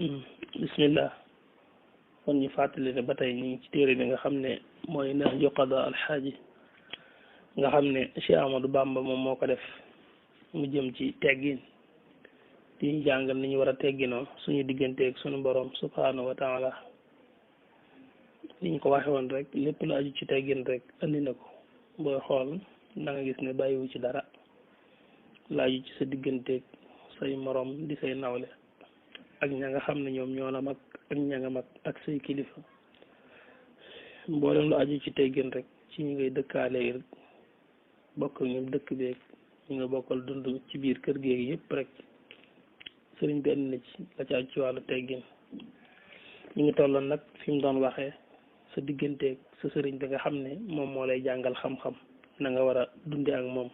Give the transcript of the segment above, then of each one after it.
bismillah kon ñu fàttali ne ba tey ñu ngi ci téere bi nga xam ne mooy Nahju Qadaa al-Haaji nga xam ne Cheikh Ahmadou Bamba moom moo ko def mu jëm ci teggin di ñu jàngal ni ñu war a tegginoo suñu digganteeg suñu borom subhaanahu wa taala ni ñu ko waxe woon rek lépp lu aju ci teggin rek andi na ko booy xool da nga gis ne bàyyiwu ci dara la aju ci sa digganteeg say morom di say nawle ak ña nga xam ne ñoom ñoo la mag ak ña nga mag ak say kilifa mboolem lu aju ci teggin rek ci ñi ngay dëkkaale rek bokk ñoom dëkk beeg ñi nga bokkal dund ci biir kër géeg yëpp rek sëriñ bi andi na ci la ci aju ci wàllu teggin ñu ngi tolloon nag fi mu doon waxee sa digganteeg sa sëriñ bi nga xam ne moom moo lay jàngal xam-xam na nga war a dunde ak moom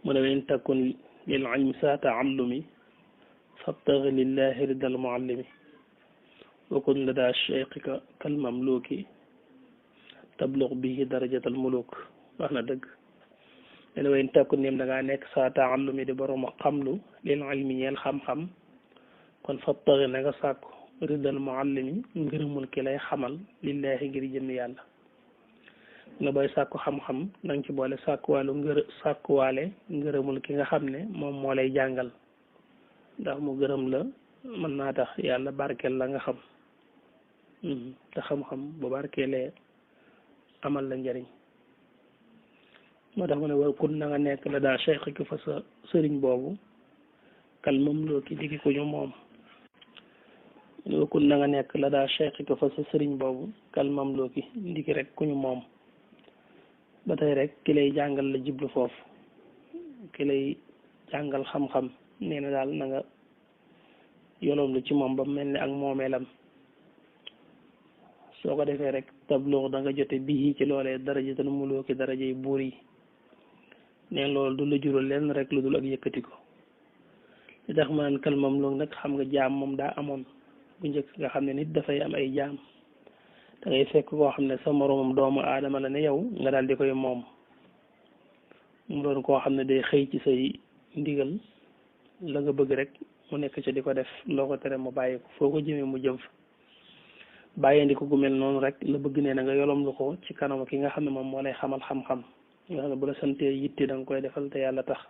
mu ne in takun lil ilmi saa taallumi fabtaghi lillahi ridal muallimi wa kun lada cheikhika kal mamluki tablugh bihi darajatal muluk wax na dëgg len wayn takku nim da ngaa nekk saa taallumi di borom xamlu lil ilmi ñeel xam-xam kon fabtaghi na nga sàkku ridal muallimi ngërëmul ki lay xamal lillahi ngir jëmm yàlla nga booy sàkku xam-xam na nga ci boole sàkkuwaale ngërëmul ki nga xam ne moom moo lay jàngal ndax mu gërëm la mën naa tax yàlla barkeel la nga xam te xam-xam bu barkeelee amal la njariñ moo tax mu ne war kun na nga nekk la daa cheikh ki fa sa sëriñ boobu kal moom loo ki digi ko ñu moom war kun na nga nekk la daa cheikh ki fa sa sëriñ boobu kal moom loo ki ndiki rek ku ñu moom ba tey rek ki lay jàngal la jiblu foofu ki lay jàngal xam-xam nee na daal na nga yoloom lu ci moom ba mel ni ak moomeelam soo ko defee rek tabloog da nga jote bii ci loolee darajatal mulooki darajay buur yi neen loolu du la jural leen rek lu dul ak yëkkati ko li tax ma naan kalmam loolu nag xam nga jaam moom daa amoon bu njëkk nga xam ne nit dafay am ay jaam da ngay fekk koo xam ne sa moroomam doomu aadama la ne yow nga daal di koy moom mu doon koo xam ne day xëy ci say ndigal la nga bëgg rek mu nekk ca di ko def loo ko tere mu bàyyi ko foo ko jëmee mu jëm fa bàyyeendi ko gu mel noonu rek la bëgg nee na nga yolom lu ko ci kanam ki nga xam ne moom moo lay xamal xam-xam nga xam ne bu la santee yitte da nga koy defal te yàlla tax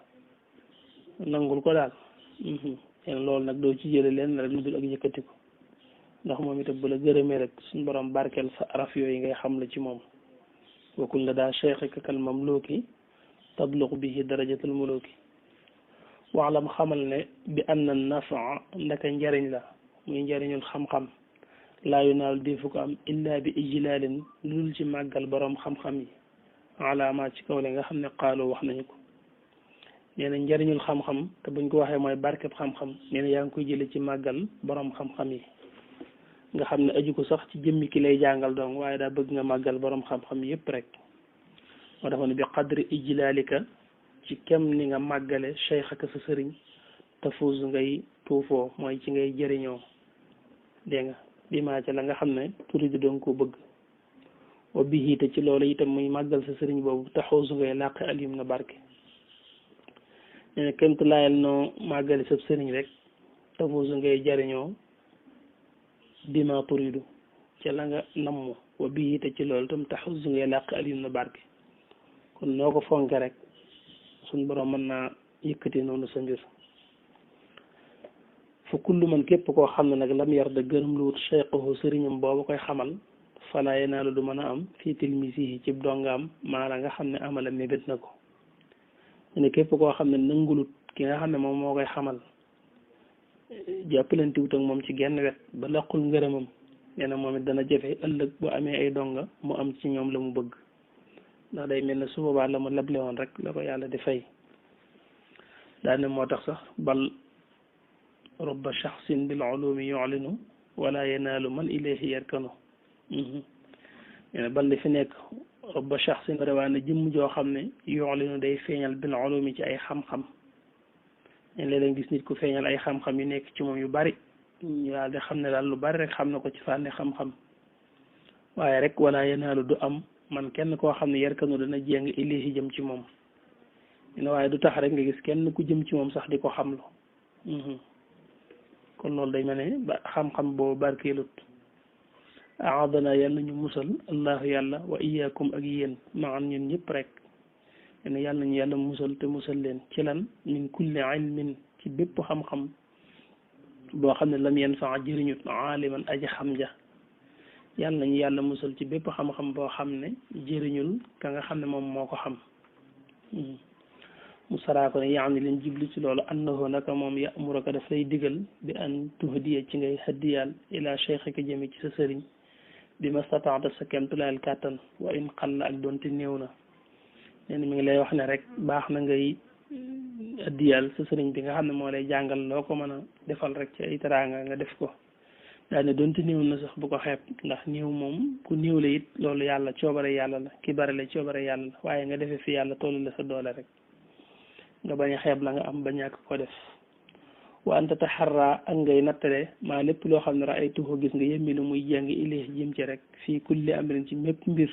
nangul ko daal loolu nag doo ci jële leen rek lu dul ak yëkkati ko ndax moom itam bu la gërëmee rek suñu borom barkeel sa araf yooyu ngay xam la ci moom wakul la daa cheikhika kal mamluki tabluq bihi darajatul muluki waxlam xamal ne bi anna nafa ndaka njariñ la muy njariñul xam-xam laa yu naalu defu ko am illa bi ijlaalin lu dul ci màggal boroom xam-xam yi alaama ci kaw le nga xam ne xaaloo wax nañu ko nee na njariñul xam-xam te buñ ko waxee mooy barkeb xam-xam nee na yaa ngi koy jële ci màggal boroom xam-xam yi nga xam ne aju ko sax ci jëmmi ki lay jàngal donc waaye daa bëgg nga màggal boroom xam-xam yépp rek moo dafa ne bi qadri ijlaalika ci kem ni nga màggale cheikh ak sa sëriñ tafuz ngay tuufoo mooy ci ngay jëriñoo dégg nga bi maa ca la nga xam ne turi di doon ko bëgg wa bihi te ci loolu itam muy màggal sa sëriñ boobu taxuusu ngay làq alim na barke nee na kémtu laayal noo màggale sa sëriñ rek tafuz ngay jëriñoo bi ma turidu ca la nga namm wa bihi te ci loolu itam taxuusu ngay làq alim na barke kon noo ko fonke rek suñ borom mën naa yëkkati noonu sa mbir fa kullu man képp koo xam ne nag lam yar da gërëm lu wut cheikhu sëriñam boobu koy xamal fala yenaalu du mën a am fii tilmisihi ci dongaam maa la nga xam ne amala mébét na ko ne képp koo xam ne nangulut ki nga xam ne moom moo koy xamal jàppalante wut ak moom ci genn wet ba laqul ngërëmam nee na moom it dana jafe ëllëg bu amee ay donga mu am ci ñoom la mu bëgg ndax day mel ne su boobaa la mu leble woon rek la ko yàlla di fay daane moo tax sax bal rubba shaxsin bil ulumi yu'linu wala yanaalu man ilayhi yarkanu bal li fi nekk rubba shaxsin rawaa ne jëmm joo xam ne yu'linu day feeñal bil ulumi ci ay xam-xam léeg-léeg gis nit ku feeñal ay xam-xam yu nekk ci moom yu bari ñu daal di xam ne daal lu bari rek xam na ko ci fànni xam-xam waaye rek wala yanaalu du am man kenn koo xam ne yarkanu dana jéng ilayhi jëm ci moom waaye du tax rek nga gis kenn ku jëm ci moom sax di ko xamlu kon loolu day mel ne ba xam-xam boo barkeelut aadana yàlla ñu musal allahu yàlla wa iyaakum ak yéen maan ñun ñëpp rek ne yàlla ñu yàlla musal te musal leen ci lan min kulli ilmin ci bépp xam-xam boo xam ne lam yanfaa jëriñut aaliman aji xam ja yàlla nañu yàlla musal ci bépp xam-xam boo xam ne jëriñul ka nga xam ne moom moo ko xam mu saraa ko ne yaani leen jublu ci loolu annahu naka moom ya'muruka daf lay digal bi an tuhdiya ci ngay haddiyaal ila cheikhika jëme ci sa sëriñ bi ma stataata sa kemtulaayal kàttan wa in xalla ak doonte néew na nee na mi ngi lay wax ne rek baax na ngay haddiyaal sa sëriñ bi nga xam ne moo lay jàngal loo ko mën a defal rek ci ay teraanga nga def ko daal ne doonte néew na sax bu ko xeeb ndax néew moom ku néew la it loolu yàlla coobare yàlla la ki bare la coobare yàlla la waaye nga defee fi yàlla tollu la sa doole rek nga bañ a xeeb la nga am ba ñàkk ko def wa anta taxarra ak ngay nattale maa lépp loo xam ne raaytuhu gis nga yemmi lu muy jàng illee jëm ci rek fii kulli amrin ci mépp mbir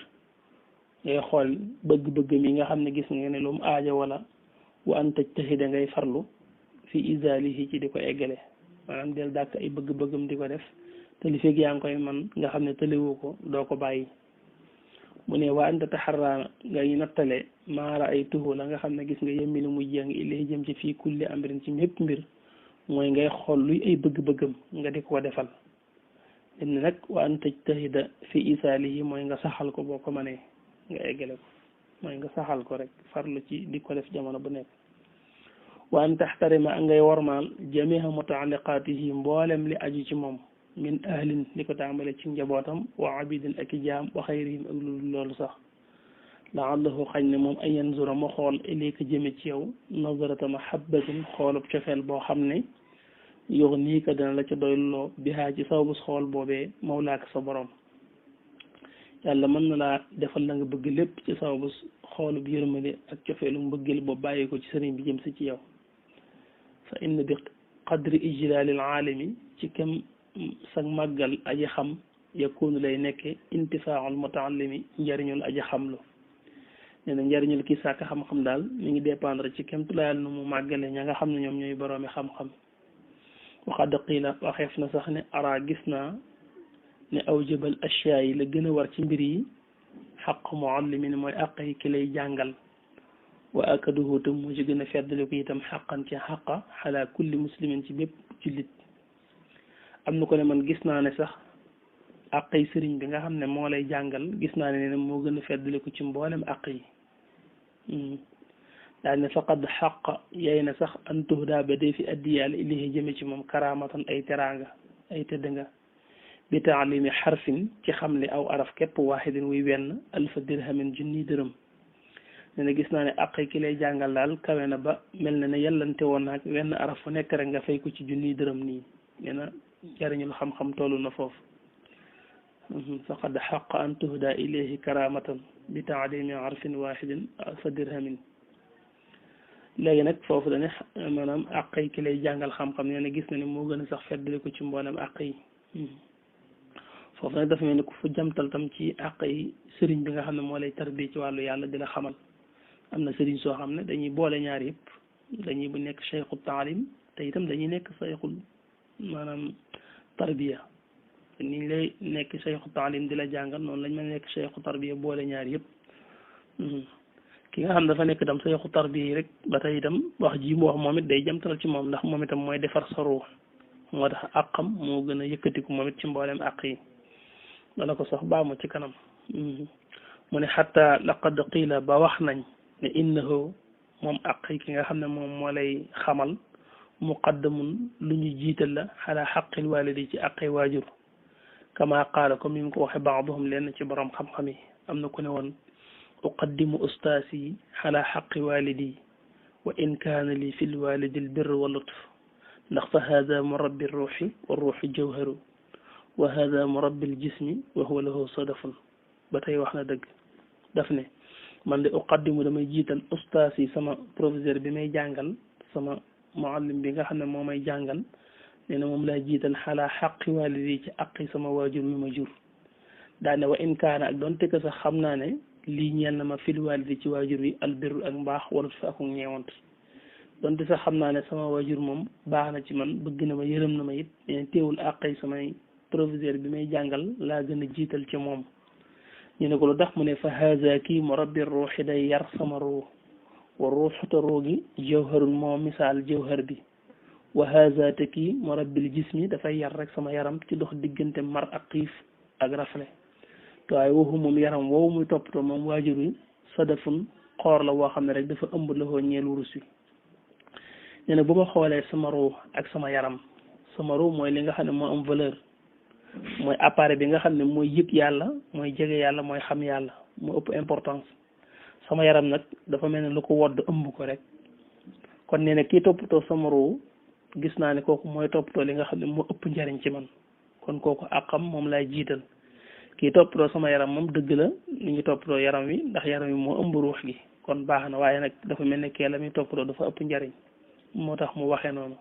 ngay xool bëgg-bëgg mi nga xam ne gis nga ne lu mu aaja wala wa anta tajtahida ngay farlu fi isaalihi ci di ko eggale maanaam del dàkk ay bëgg-bëggam di ko def te li fekk yaa ngi koy man nga xam ne tëlewoo ko doo ko bàyyi mu ne waa anta taxarraa ngay nattale maara ay tuhu la nga xam ne gis nga yemmi lu muy jàng illee jëm ci fii kulli amrin ci mépp mbir mooy ngay xool luy ay bëgg-bëggam nga di ko defal dem ne nag wa an tajtahida fi isaalihi mooy nga saxal ko boo ko mënee nga eggale ko mooy nga saxal ko rek farlu ci di ko def jamono bu nekk wa an taxtarima ngay wormaal jamiha mutaaliqaatihi mboolem li aju ci moom min ahlin li ko tàmbale ci njabootam wa abidin ak i jaam wa xayrihim ak loolu sax laallahu xañ ne moom ay yanzura ma xool ilayka jëme ci yow nazarata mahabbatin xoolub cofeel boo xam ne yow nii ka dana la ca doyloo bihaa ci saw bus xool boobee mawlaaka sa borom yàlla mën na laa defal la nga bëgg lépp ci saw bus xoolub yërmande ak cofeelu mbëggeel boobu bàyyi ko ci sëriñ bi jëm si ci yow fa inna bi qadri ijlaalil aalami ci kem sag màggal aji xam yakunu lay nekke intifaaul mutaallimi njariñul aji xamlu nee na njariñul kii sàkk xam-xam daal mi ngi dépendre ci kemtulaayal nu mu màggale ña nga xam ne ñoom ñooy boroomi xam-xam waxad qiila waxeef na sax ne ara gis naa ne awjabal ashyaa yi la gën a war ci mbir yi xaq muallimin mooy àq yi ki lay jàngal wa akaduhu tam moo ci gën a feddali ko itam xaqan ci xaqa xalaa kulli muslimin ci bépp jullit am na ko ne man gis naa ne sax àqay sëriñ bi nga xam ne moo lay jàngal gis naa ne moo gën a feddali ko ci mboolem àq yi daal ne faqad xaq yay na sax an tuhdaa ba dee fi addi yàlla ilayhi jëme ci moom karamatan ay teraanga ay tëdd nga bi taalimi xarfin ci xamle aw araf képp waaxidin wuy wenn alfa dirhamin junni dërëm ne na gis naa ne àq ki lay jàngal daal kawe na ba mel na ne yàllante woon naag wenn araf fu nekk rek nga fay ko ci junni dërëm nii nee na jariñul xam-xam tollu na foofu faqad xaq an tuhda ilayhi karamatan bi taalimi arfin waxidin alfa dirhamin léegi nag foofu dane maanaam àq yi ki lay jàngal xam-xam nee na gis na ne moo gën a sax feddali ko ci mboolem àq yi foofu nag dafa mel ni ku fu jamtal tam ci àq yi sëriñ bi nga xam ne moo lay tarbi ci wàllu yàlla di la xamal am na sëriñ soo xam ne dañuy boole ñaar yëpp dañuy bu nekk cheikhul taalim te itam dañuy nekk cheikhul maanaam tarbiya ni lay nekk cheikhul taalim di la jàngal noonu lañ mën a nekk cheikhul tarbiya boole ñaar yëpp ki nga xam dafa nekk itam cheikhul tarbiya yi rek ba tey itam wax ji mu wax moom it day jamtal ci moom ndax moom itam mooy defar sa ruux moo tax àqam moo gën a yëkkatiku moom it ci mboolem àq yi dana ko sax baamu ci kanam mu ne xatta laqad qiila ba wax nañ ne innahu moom àq yi ki nga xam ne moom moo lay xamal muqaddamun lu ñu jiital la xalaa xaqil walidi ci àqi waajur kama qaala comme ni mu ko waxe baaduhum lenn ci borom xam-xam yi am na ku ne woon uqaddimu ustaasi xalaa xaqi walidi wa in kaana li fi lwalidi albir wa lutf ndax fa hada murabbi ruuxi wa ruuxi jawharu wa hada murabbi aljismi wa huwa lahu sadafun ba tey wax na dëgg daf ne man de uqaddimu damay jiital ustaas yi sama professeur bi may jàngal sama muallim bi nga xam ne moo may jàngal nee na moom laa jiital xalaa xaqi walidi ci aqi sama waajur mi ma jur daane wa in kaana ak doonte ko sax xam naa ne lii ñeel na ma fil walidi ci waajur wi albirru ak mbaax walut fa ak ñeewant donte sax xam naa ne sama wajur moom baax na ci man bëgg na ma yërëm na ma it mais teewul àqay samay proviseur bi may jàngal laa gën a jiital ci moom. ñu ne ko lu tax mu ne fa haza kii murabbi ruuxi day yar sama ruux wa ruuxuta ruugi jawharun moo misaal jawhar bi wa haza te kii murabbil jismi dafay yar rek sama yaram ci dox diggante mar ak xiif ak rafle waaye waxu moom yaram woowu muy toppatoo moom waajur wi sadafun xoor la woo xam ne rek dafa ëmb la koo ñeel wurus wi nee na bu ma xoolee sama ruux ak sama yaram sama ruux mooy li nga xam ne moo am valeur mooy appareil bi nga xam ne mooy yëg yàlla mooy jege yàlla mooy xam yàlla moo ëpp importance sama yaram nag dafa mel ne lu ko wodd ëmb ko rek kon nee na kii toppatoo sama ruux gis naa ne kooku mooy toppatoo li nga xam ne moo ëpp njariñ ci man kon kooku àqam moom lay jiital kii toppatoo sama yaram moom dëgg la ni ngi toppatoo yaram wi ndax yaram wi moo ëmb ruux gi kon baax na waaye nag dafa mel ne kee la muy toppatoo dafa ëpp njariñ moo tax mu waxee noonu